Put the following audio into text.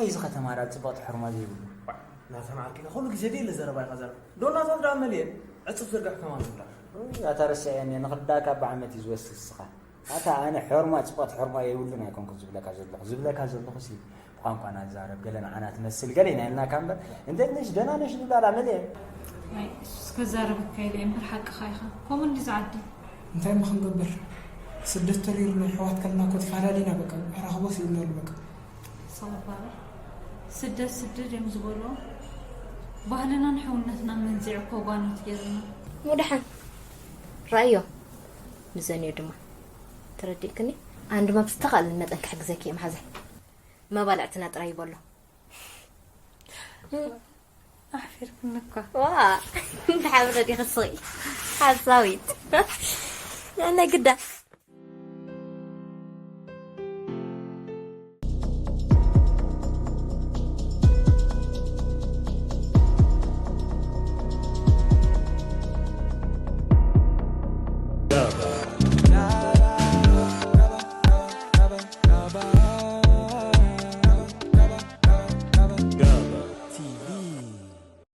እዚ ከተማ ዳ ጽብቕቲ ሕርማ ዘይብሉ። ናተን ዓርኪና ኩሉ ግዜ ደለ ዘረባ ኢኻ ዘረባ ዶናታት ዳ መልየን ዕፅፍ ዝርግሕ ከማን ዝብላ ኣታ ረስዐኒ ንኽዳካ ብዓመት እዩ ዝወስድ እስኻ ኣታ ኣነ ሕርማ ጽብቕቲ ሕርማ የብሉን ኣይኮንኩ ዝብለካ ዘለኹ ዝብለካ ዘለኹ ሲ ብቋንቋና ዝዛረብ ገለ ንዓና ትመስል ገለ ኢና ኢልናካ እምበር እንዴት ነሽ ደህና ነሽ ዝብላ ዳ መልየን እስከዛረበካ ኢለ እምበር ሓቅኻ ኢኻ። ከምኡ እንዲ ዝዓዲ እንታይ ማ ክንገብር ስደት ተሪሩ ናይ ሕዋት ከልና ኮ ተፈላለና በቃ ኣራኽቦ ስኢልና በቃ ሰባባሪ ስደት ስደት እዮም ዝበልዎ። ባህልና ንሕውነትና መንዚዑ እኮ ጓኖት ገይሩና። ሙድሓን ራእዮ ምዘንዮ ድማ ተረዲእክኒ። ኣነ ድማ ብዝተኻእለኒ መጠን ክሕግዘኪ እየ መሓዛይ። መባልዕትና ጥራይ ይበሎ። ኣሕፊርክኒ እኳ ዋ እንተሓብረ ዲኺ ስቂ ሓሳዊት ናይ ግዳ